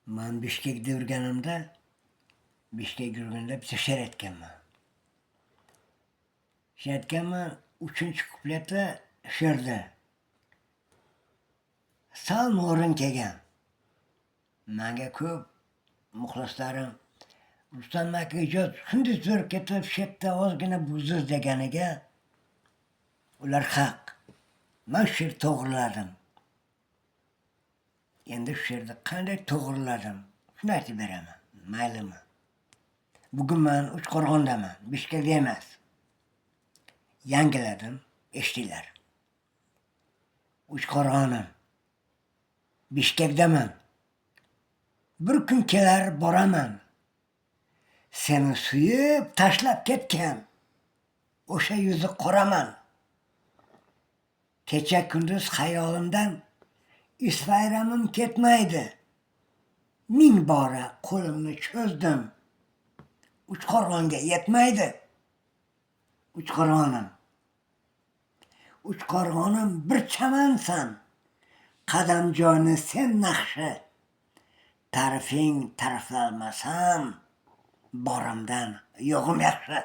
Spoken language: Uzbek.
Man Bishkekda yurganimda, Bishkekda yurganda bitta she'r aytganman. She'r aytganman, uchinchi kupleti she'rda. Sal noo'rin kelgan. Manga ko'p muxlislarim "Rustam aka, ijod shunday zo'r ketib, shu yerda ozgina buzdiz" deganiga ular haq. Man shu she'r to'g'riladim. Endi shu she'rni qanday to'g'riladim, shuni aytib beraman. Maylimi? Bugun man Uchqo'rg'ondaman, Bishkekda emas. Yangiladim, eshitinglar. Uchqo'rg'onim. Bishkekdaman. Bir kun kelar, boraman. Seni suyib tashlab ketgan o'sha yuzi qoraman. Kecha kunduz xayolimdan Isfayramim ketmaydi. Ming bora qo'limni cho'zdim. Uchqo'rg'onga yetmaydi. Uchqo'rg'onim. Uchqo'rg'onim, bir chamansan. Qadamjoyni sen naqshi. Ta'rifing ta'riflolmasam, borimdan yo'g'im yaxshi.